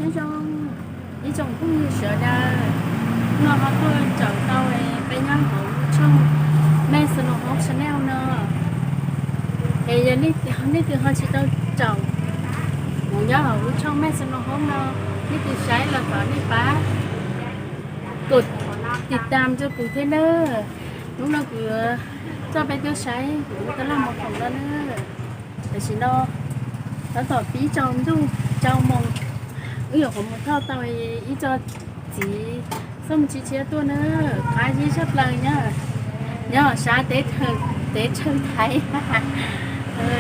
Nyob zoo ib tsoom phooj ywg sawv daws, hnub no ho tuaj ntsib tau peb nyob hauv lub tshooj Maiv Snow Home Channel no. Es yog nej twg ho tsis tau caum kuv nyob hauv lub tshooj Maiv Snow Home no, nej twg saib los thov nej pab kos tiv tam rau kuv thiab nawb. Hnub no kuv yuav coj peb tuaj saib kuv lub tab laj mos khoom no na. Tam sim no tab tom pib tsaus ntuj tsaus moos, wb yuav qhuav mus thauj tau ib co txiv xoj mus tsis tshiab tuaj na, qab zib tshaj plaws nyob, nyob sab teb chaws Thaib.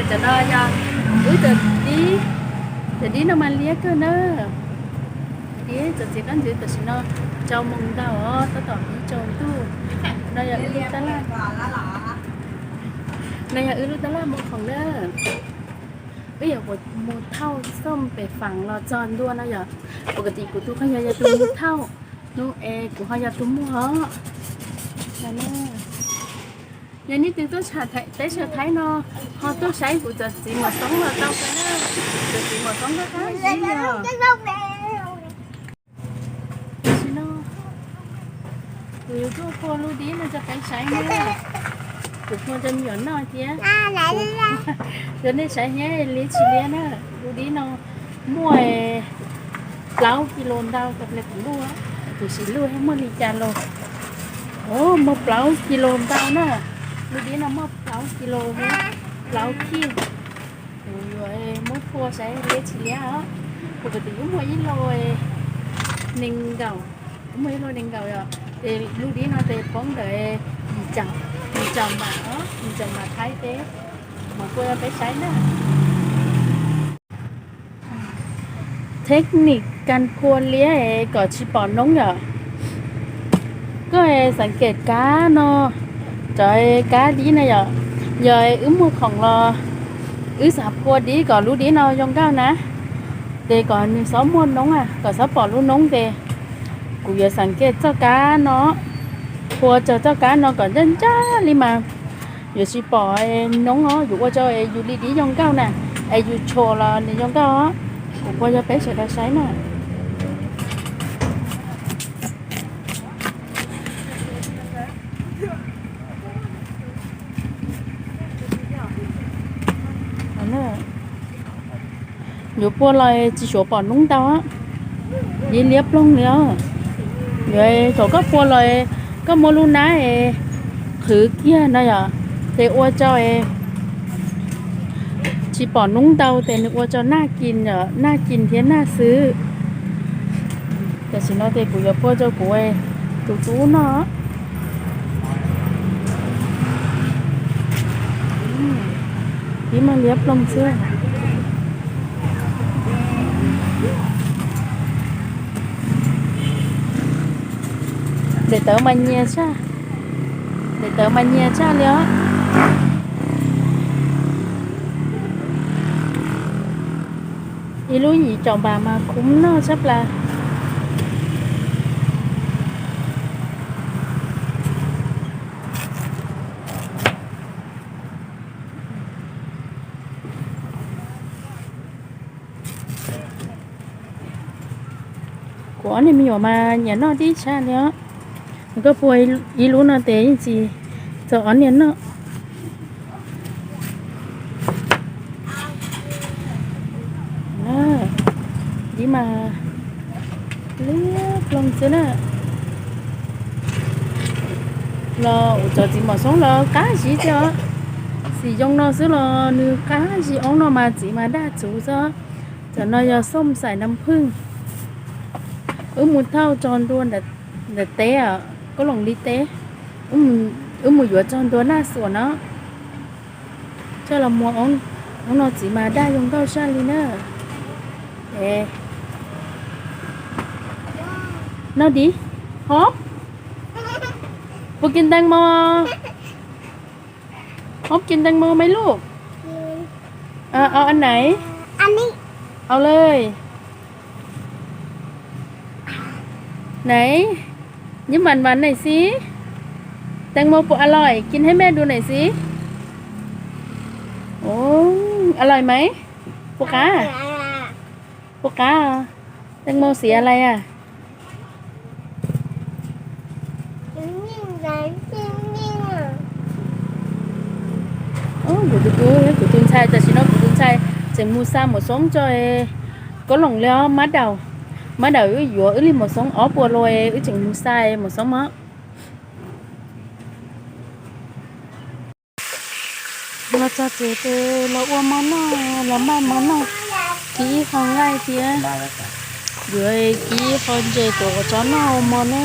Cov no yog wb cov dib, cov dib no mas liab kawg na. Dib cov txiv qab ntxwv tam sim no tsaus moos ntau os, tab tom pib tsaus ntuj. No yog wb lub tab laj, no yog wb lub tab laj mos khoom na. Wb yuav qhuav mus thauj xoj pem faam los txog ntua no yom. Pom kas tim kuv tus koj yog yog tus mus thauj, nws es kuv ho yog tus muag os. Yog nej twg tuaj teb chaws Thaib no ho tuaj saib kuv cov txiv mos xoob los tau kawg na. Cov txiv mos xoob qab qab zib li os. Tam sim no kuv yuav tuaj phua lub dib no rau peb saib na. Kuv phua rau me nyuam noj thiab. Rau nej saib thiab liab tsis liab na. Lub dib no muaj plaub kis lus ntau, kuv luj, kuv sim luj thiab muaj li cas los, muaj plaub kis lus ntau na. Lub dib no muaj plaub kis lus thiab plaub kij. Kuv yuav muab phua saib liab tsis liab os. Kuv tus twb muaj ib lo nees nkaum, muaj ib lo nees nkaum yom. Ces lub dib no ces poob ntawm yim caum, yim caum npam os, yim caum npam Thaib teb. Mas phua rau peb saib na. Technique kas phua liab es kom tsis pom noob yom. Koj xav kem kab no, cov kab dib na yom, yog wb muag khoom los wb xav phua dib kom lub dib no zoo nkauj na, ces kom nws xob muaj noob, kom xob pom lub noob ces kuv yuav xav kem txoj kab no, phua rau txoj kab no kom ncaj ncaj li mas yuav tsis pom noob os, yuav ua rau es yus li dib zoo nkauj na, es yus tshua los nws zoo nkauj os. Kuv phua rau peb sawv daws saib na. Yuav phua los tsis suav pom noob ntau, dib liab ploog li os. Yuav thaum koj phua los koj muab lub nab es qhwv kiag no yom, ces ua rau tsis pom noob ntau ces nws ua rau naj kis, naj kis thiab naj xwb. Tam sim no ces kuv yuav phua rau kuv tus tub noj. Dib mas liab ploog xwb. Daim tawv mas nyias tshaj, daim tawv mas nyias tshaj li os. Ib lub yim caum npam mas khum noj tshaj plaws. Kuv ob niag me nyuam mas nyiam noj dib tshaj li os. Koj phua ib lub no ces yeej tsis txaus ob niag noj. Dib mas liab ploog xwb na. Los ua cov txiv mos xoob los qab zib thiab os. Txiv zoo no xwb los nws qab zib, oob no mas txiv mas daj txuv xwb. Cov no yog xoj xais nam phwj. Wb mus thauj tso ntua ntawm teb, koj loos li teb, wb mus yuav tso ntua naj xuam no. Coj los muag, oob no txiv mas daj zoo nkauj zaj li na. Noj dib, Hob, puas kis ntees mos? Hob kis ntees mos mas luj? Au, anais, au lawm. Nais, nyob mas mas nais xib, ntees mos puas a loim, kis hab me du nais xib. A loim mas, puas qab? Puas qab? Tej mos xiav lais a. Kuv tus tub, kuv tus ntxhais, tam sim no kuv tus ntxhais tseem mus xa mos xoob tso. Kob loos li os mab daum, mab daum wb yuav wb li mos xoob ob puas lua, wb tseem mus xa mos xoob mog. Los txog tsev ces los ua mov noj, los npaj mov noj, kib ib qho nqaij thiab yuav kib ib qho ntses tuav qos tsob noj ua mov na.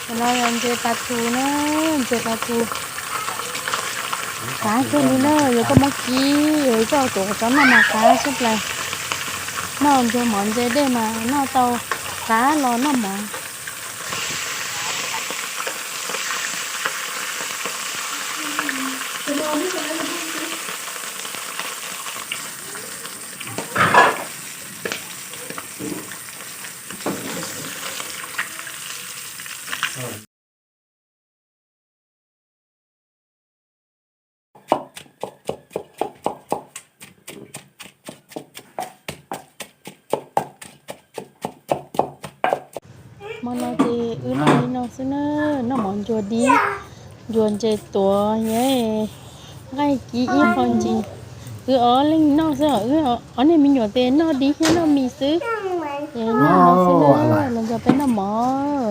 Cov no yog ntses pas tus na, ntses pas tus qab kawg li na, yog koj muab kib coj tuav qos tsob noj mas qab tshaj plaws. Noj ntsuag mov ntse dej mas noj tau qab los noj mov. Hmo no ces wb noj li no xwb na, noj mov ntsuag dib, ntsuag ntses tuav thiab nqaij kib ib qho ntsis. Wb ob leeg noj xwb, wb ob niag me nyuam ces noj dib thiab noj mis xwb. Ces noj no xwb na, los nrog peb noj mov.